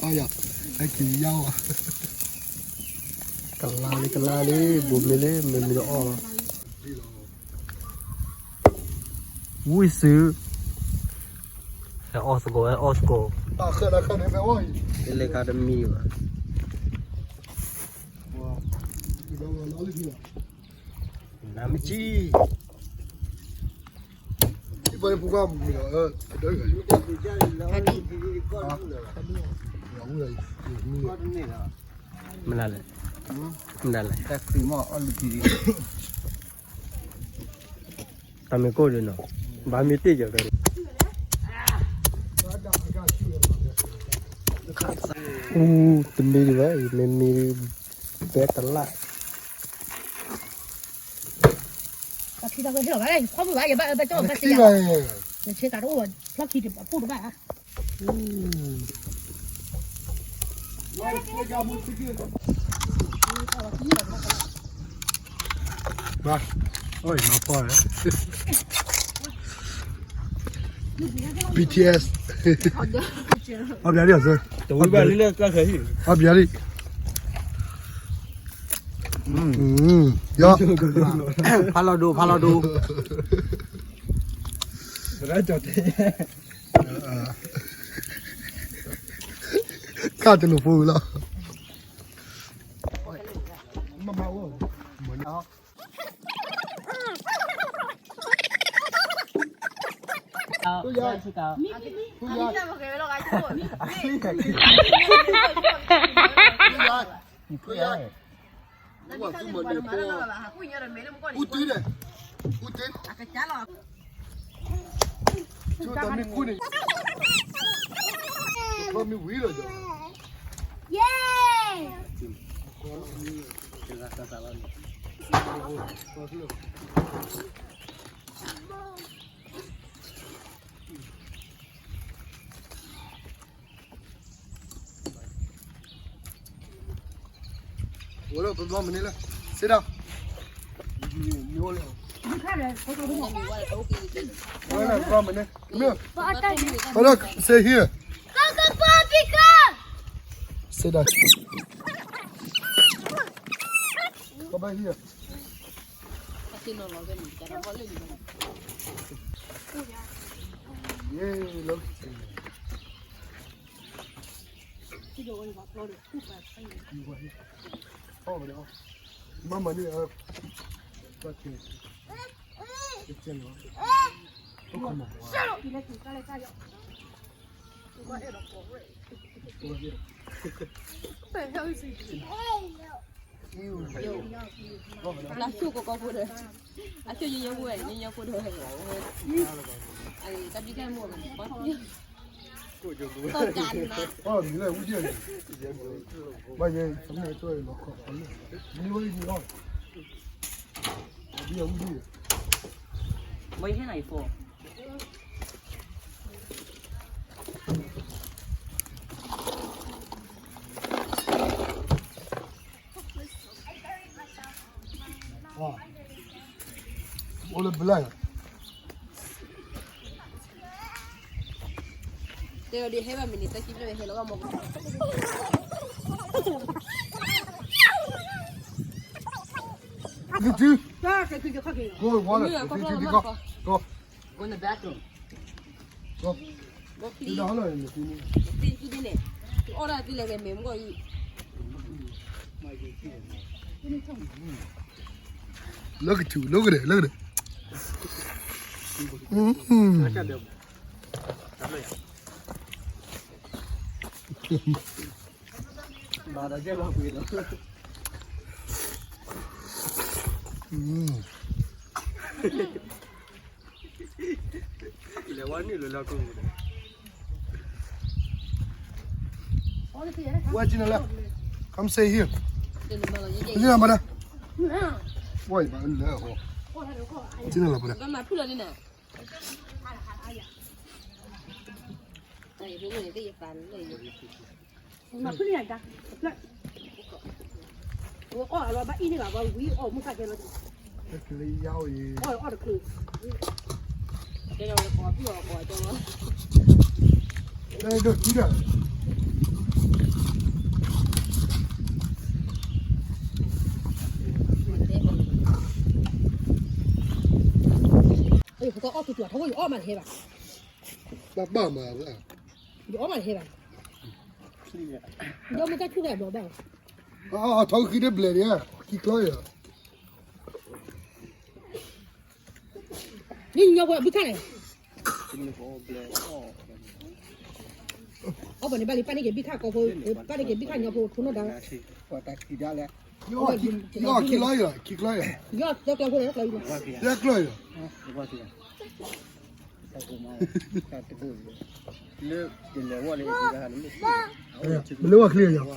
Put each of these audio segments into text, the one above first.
အယၤ, ဟဲက့ၤယါဝဲ, ကလါလံ ကလါလံ, ဘူးမ့ၢ်လံ မ့ၢ်မ့ၢ်အီၣ်လီၤ, ဝံၣ်စု, ဟဲအီၣ်သကိး ဟဲအီၣ်သကိး, တလဲၤခါတမံၤဘၣ်, နမ့ၢ်ကံ မနုၤလဲၣ်, တၢ်မ့ၢ်ကိၣ်ဒ်နီၤ, ဘၣ်မ့ၢ်တ့ၢ်ယၤဒီး, အူ, တမံၤဒံးဘၣ်, မ့မ့ၢ်, ဘဲတလၣ် ဘၣ်, အိၣ်မၤပီၢ်, BTS, အီၣ်ဘျါလံအီၤ, အီၣ်ဘျါလံ, ယီၤ, ဖးလီၤဒိ ဖးလီၤဒိ, ကၢ်တလိာ်ဖိလီၤ, Sit down. Come here. Hold on, sit here. Sit down. Come back here. Yeah, look. Mama, ni, uh, okay. It's in, uh, oh, come on. What the hell is he doing? လၢအဆိကမိၣ်ဖိဒီး, အဆိကမိၣ်ညီညီဖိဒီး, အတၢ်ဘျုးကဲမိၢ်, အီၣ်မ့ၤလၢဝံၣ်ဒံၣ်, ဘၣ်ယဲ, မ့ၢ်ဝဲဒၣ်, အဘျုးအဝံၣ်ဒံၣ်, မ့ၢ်ဟဲနၤအံၤဖိ အိၣ်လၢဘျါ, တဲဒီးဟဲဘၣ်မနုၤ တၢ်ခံဖျၢၣ်ဟဲလီၤဘၣ်မီၢ်, ကက, go water, go, go. Go in the bathroom. Go. Go clean. Clean န့ၣ်, အီၣ်ဒၣ်သ့လဲၣ် မ့ၢ်မ့ၢ်ကီၢ်အံၤ, လၢကထူ, လၢကဒဲး, လၢကဒဲး, မၤဒီးကဲလီၤကွံာ်ဒီး, လဲၤဝဲနုာ်လီၤလၢကီၢ်ပူၤဒီး, ဝဲကနလၢ, come sit here. ကနမၤဒီး, ဝဲအံၤဘၣ်လၢအဃိ, ကနလၢပှၤဒီး, မၤဖုၣ်လီၤန့ၣ်နၤ, မၤဖုၣ်လီၤန့ၣ်, ဝဲအီၣ်အလီၤဘၣ်အံၤန့ၣ်ဘၣ် ဝဲဝံအီၣ်မုၢ်ခါကဲလီၤ, ကလံယါအံၤ, အီၣ်တချုး, ကဲလီၤဝဲ အဲဒိၣ်ထံဒီး ပကအီၣ်က့ၤကၠီထီၣ်ယအီၣ်မးတဟဲဘၣ်, ဘၣ်ဘၣ်မး, ယအီၣ်မးတဟဲဘၣ်, ဒီမ့ၢ်တၢ်ဆူၣ်တၢ်ဘျီဘၣ်, အထီၣ်ဃံတဘျဲၣ်ဒံး, ခံကျီယၤ န့ၣ်ညီဖိဘုခၣ်န့ၣ်, အီၣ်ဘၣ်န့ၣ်ဘၣ်လံ ပၢ်န့ၢ်က့ၤဘုခၣ်ကီဖိ, ပၢ်န့ၢ်က့ၤဘုခၣ်ညီဖိထိနီၢ်ဒါ, ပှၤတၢ်ခံဒါလဲၣ်, ယီၢ်ခံလီၤယၤ, ခံကျီယၤ, ယီၢ်သၢကျီဖိန့ၣ်, သၢကျီယၤ, လၢတလဲၤဝဲလၢ, ပလၢဝဲချံယၤ,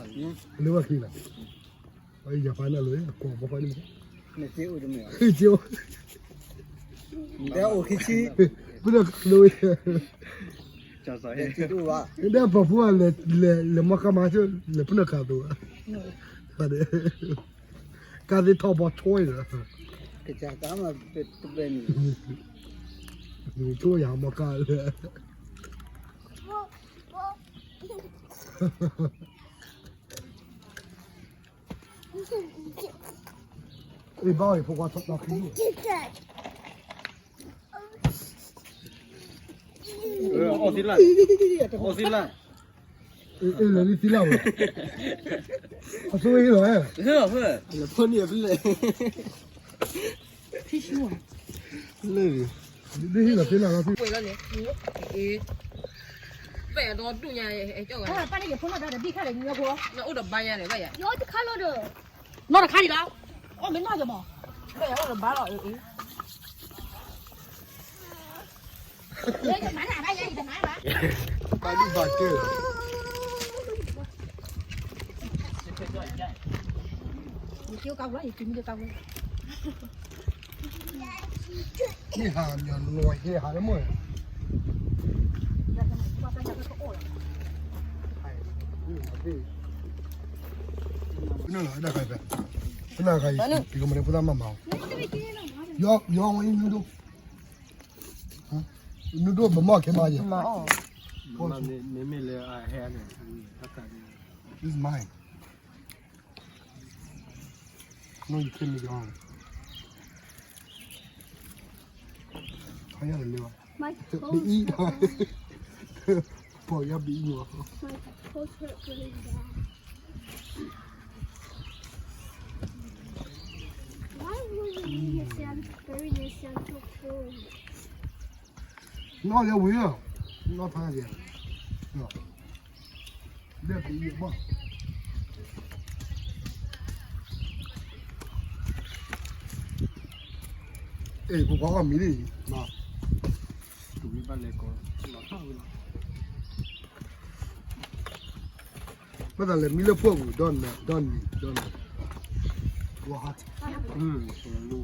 ပလၢဝဲချံလီၤ, ယၤဖးနၢ်လိၤ အကိးဘီဖးန့ၣ်, ကအိၣ်, တဲအိၣ်ခံဆံ, ပလၢဝဲ, တဲပှၤဖိလဲၤမီၢ်ကါမး, လဲၤဖုနခးသိး, ကါသ့ၣ်ထီၣ်ဘီဆိဒီး, ကစၢ်ကါမးတဘဲန့ၣ်, ဆိယၤမီၢ်ကါလၢ အ့ၣ်ဘၣ်အံၤ ဖိခွါထီၣ်သီခံ, အီၣ်သံလၢ်, အီၣ်သံလၢ်, အ့ၣ်လဲၤလံသံလၢ်ဝဲ, အသိအ့ၣ်လီၤ, လၢဖိန့ၣ်အဖျဲၣ်, လၢ, ဒ်ဟံၣ်လီၤသ့လၢ်လီၤ, ဝဲဒီဒူၣ်ညါ, ဘၣ်ယၤဒီးဘံၣ်ခါဒီးညီဖိ, အိၣ်ဒီးဘါညါန့ၣ်ဘၣ်ယၤ, နီၢ်တခါလီၤဒီး, နီၢ်တခါအံၤလီၤ, အိၣ်မ့ၢ်နီၢ်ယမး, ဘၣ်ယၤအိၣ်ဒီးဘါလီၤ, ဘၣ်ဒူၣ်ဘၣ်ကဲ, မ့ၢ်ဟးမ့ၢ်နီၢ်ဟဲဟးလၢမ့ၢ်, နလီၤဒၣ်ခါဖဲ, ဖဲနခါအံၤ ယကမၤန့ၢ်ဖိသၣ်မၤမၤ, ယီၤဝဲအံၤနုဒိၣ်, နုဒိၣ်ဘၣ်မီၢ်ခဲမၤယဲ, မ့မ့ၢ်လၢအဟဲန့ၣ်, This is mine. No, you can't make it home. ခါရလၢ, ဘအံ, ပီၢ်ယါဘအံ, my toes hurt really bad. Why would we need a sand, bury the sand so cold? နီၢ်လၢဝံၤလီၤ, နီၢ်ဖးယဲ, လၢပယံၤဘၣ်, အ့ၣ် ပပှၤအီၣ်မံၤလံ, မၤ, တူၢ်ဝံၤဘၣ်လဲၤကီး, လီၤထီၣ်ဝံၤလီၤ, ဘၣ်သးလဲၤမံလၢဖှီၣ်ပူၤ, ဒီနံၤ, ဒီနံၤ, ဒီနံၤ, ဝါဟး, လူ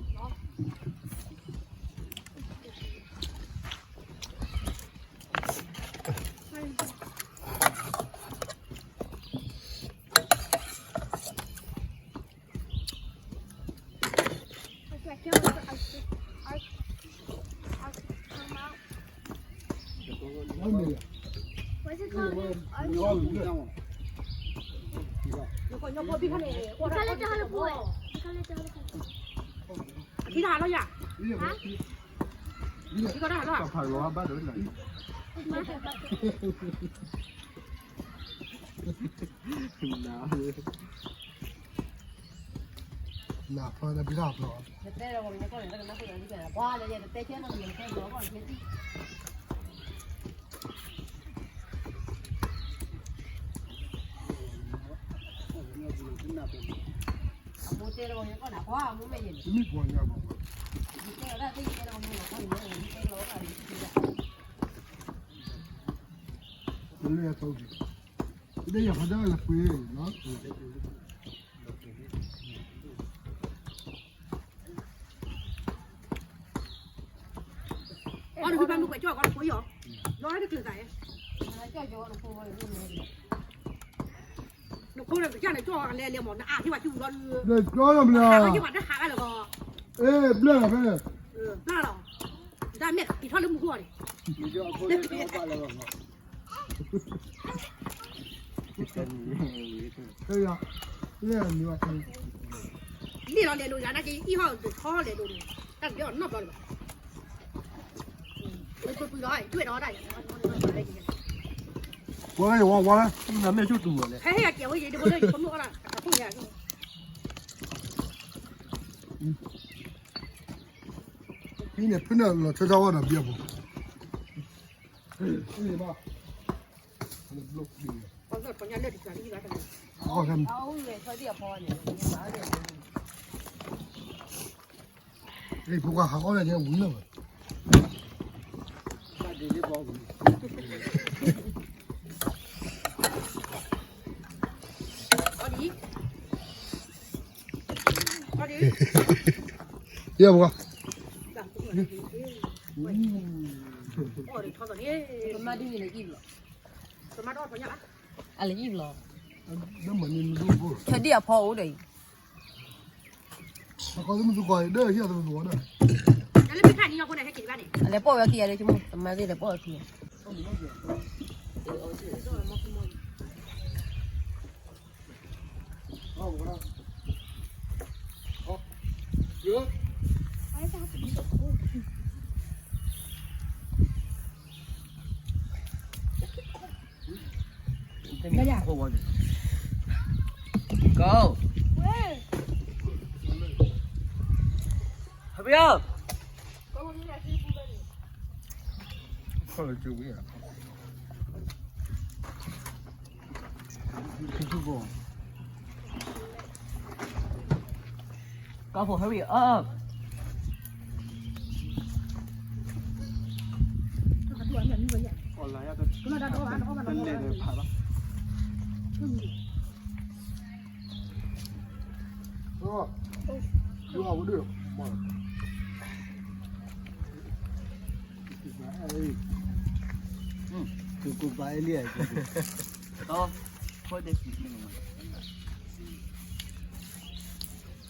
What's it called? နၢ်ဖးန့ၣ် ပျၢ်ဖျီ, မ့ၢ်ပှၤညါဘၣ်, ပလၢအထီၣ်က့ၤ, ဒ်ယၤဖးဒၣ်လၢပှ့ၤနီၤ, အီၣ်တၢ်ဖံဘၣ်မုၢ်ကွဲးကၠီၣ်အီၤတဖိအံၤ, ယီၤတကျုၤသး, နဖိန့ၣ် ကစၢ်န့ၣ်ကၠီၣ်အီၤလဲၤလဲၤမး နအါဟ့ၣ်ဝဲစုပူၤလီၤ, ကၠီၣ်လီၤမနုၤ, ဟ့ၣ်ဝဲတၢ်ဟးဂၤလၢာ်ဂီၤ, ဘျၢလီၤဖဲန့ၣ်, ဘျၢလီၤ, တၢ်မဲာ်ကပံၤထီၣ်လၢမူခိၣ်အီၤန့ၣ်, လ့ၣ်လီၤလဲၤလိာ်ယၤနာ်က့ အံၣ်ဟီၣ်ဒုးထီၣ်လဲၤလိာ်န့ၣ်, တၢ်တဘျီအီၤနီတဘျီလၢၤဘၣ်, ပပှၤဒီး ကွဲးဒီးတၢ်, ဝါဝါဝါ, နမဲာ်ဆူၣ်တူၤလဲၣ်, ဟဲဟဲကဲဝဲယံၤ တဘိလၢယဖိမုၣ်အီၣ်လၢ အဖိယၤ ဖဲန့ၣ် ဖဲန့ၣ်လီၤဆီဆီဝဲဒီးဘျီဖိ, ဖိခွါဟးအီၣ်လၢညါဝံၤလီၤ, ယဲၢ်ပှၤ, အလဲၤအံၤဘျီ, ဆၢဒံၣ်အဖီအိၣ်ဒီးအံၤ, အလဲၤပိာ်ဝဲခံဂၤဒီး သမါသ့ၣ်လဲၤပိာ်ဝဲခံဂၤ, Go. Hurry up. ကၢ်ဖိ hurry up.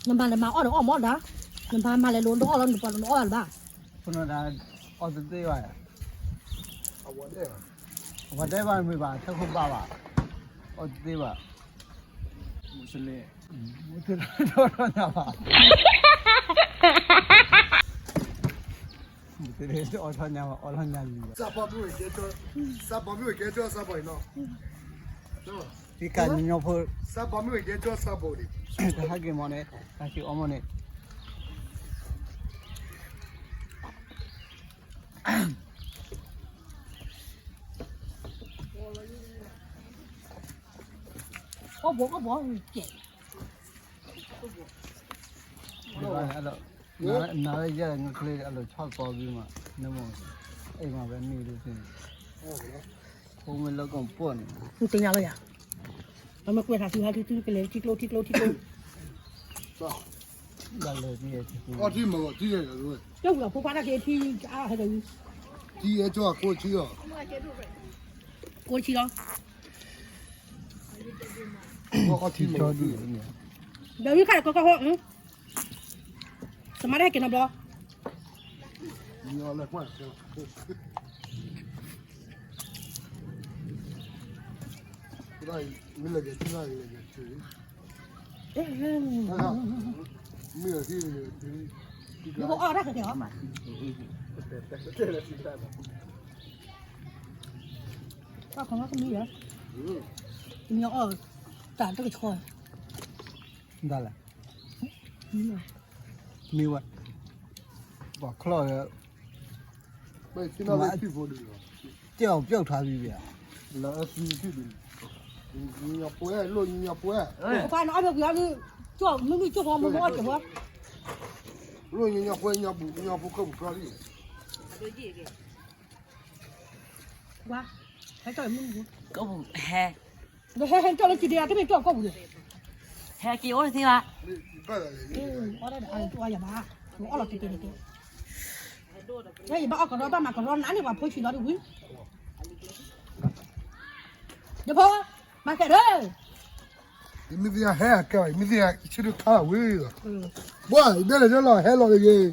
နမၤလဲၤမၤအီၣ်ဒီးအီၣ်မ့ၢ်ဒၣ်, နမၤမၤလဲၤလိၤဒီးအီၣ်လီၤ နပှၤလိၤနအီၣ်လၢၤဘၣ်. ဖိနီၢ်ဒၣ် အီၣ်တသ့ဘၣ်, အဝဲတဲဘၣ်မ့ၢ်ဘၣ် ထဲခိၣ်ဘၣ်ဘၣ်, အီၣ်တသ့ဘၣ်, မုၢ်စလဲ, မုၢ်စလဲ အီၣ်ထီၣ်ညါဘၣ် အီၣ်ထီၣ်ညါလံ, စးပီမ့ၢ်ဝဲကဲကၠီ, စးပီမ့ၢ်ဝဲကဲကၠီ စးပီအံၤနီၤ, ဖံကၤညီညီဖိ, စးပီမ့ၢ်ဝဲကဲကၠီ စးပီန့ၣ်, တဟးက့ၤမ့ၢ်န့ၣ်, တဟးက့ၤအီၣ်မ့ၢ်န့ၣ် အီၣ်ဘီအီၣ်ဘီကဲး, နၤဝဲယဲၢ်နချ့အလိၤဆီၣ်ကီဘံမး, နမ့ၢ်, အိမ်မှာပဲနေလို့ရှိရင်, ဟိုမ့ၢ်လၢကီၢ်ပှၢ်န့ၣ်, နတညါလီၤယၤ, နမ့ၢ်ကွဲးထးထံဟါထံထံကလဲၤထံကျိထံကျိထံကျိ, အီထံမၤဂီၤထံယဲၢ်, ကဲဝံၤအဖိခွါတၢ်က့ၤထံအါဟဲဒီး, ထံအဲကၠီအကိးဆံလီၤ, ကိးဆံလီၤ, အီထံမၤဂီၤထံ, ဒီးဝံခါလၢကီကီဟိ, သမါတဟဲက့ၤနီတဘျီ, မ့ၢ်လဲၤက့ၤထံၣ်, မ့ၢ်လဲၤက့ၤထံၣ်, မ့ၢ်လဲၤက့ၤထံၣ်, တၢ်ခီမီကမံၤယၤ, မ့ၢ်အီၣ်, တၢ်တကဆှီ, ဒၣ်လဲၣ်, မ့ၢ်ဝဲ, ပှၤချီၣ်ဒီး, ကဲအီၤပျီၣ်ထွါဘံဘံ, လၢအသံထံၣ်ဒံး, ညါပှဲၤ, လိၣ်ညါပှဲၤ, ပှၤနအီၣ်မ့ၢ်ကွံာ်အီၤ, ကၠီၣ်မုၢ်မုၢ်ကၠီၣ်ဖီမုၢ်မုၢ်အီၣ်ကၠီၣ်ဖီ, လိၣ်ညါပှဲၤ, ညါပူၤ, ညါပူၤကၢၢ်ပူၤချီလံ, ဝါ, ဟဲကၠီၣ်မုၢ်မုၢ်, ကၢၢ်ပူၤဟဲ, ဟဲဟဲဟဲကၠီၣ်လၢစံးဒ့ဧါ, တမ့ၢ်ကၠီၣ်ကီၢ်ပူၤဒီး, ဟဲက့ၤအိၣ်တသ့ဘၣ်, အီၣ်ဒၣ်အါကၠီၣ်ယၤဘၣ်, အီၣ်လီၤတဲတဲတဲတဲ, ယဘၣ်အီၣ်ကရီဘၣ်မၤကရီနးန့ၣ် ပှၤဖိဆံးလီၤဒ်ဝံၤ, ယဖိ, မၤကဲဒီး, ယမ့ၢ်သ့ၣ်ညါဟဲအကဲဘၣ်, ယမ့ၢ်သ့ၣ်ညါဆၢဒိၣ်ခါဝံၤလီၤ, ဘှါ, ယဒဲလဲၣ်ဒဲလီၤ ဟဲလီၤတဂ့ၤ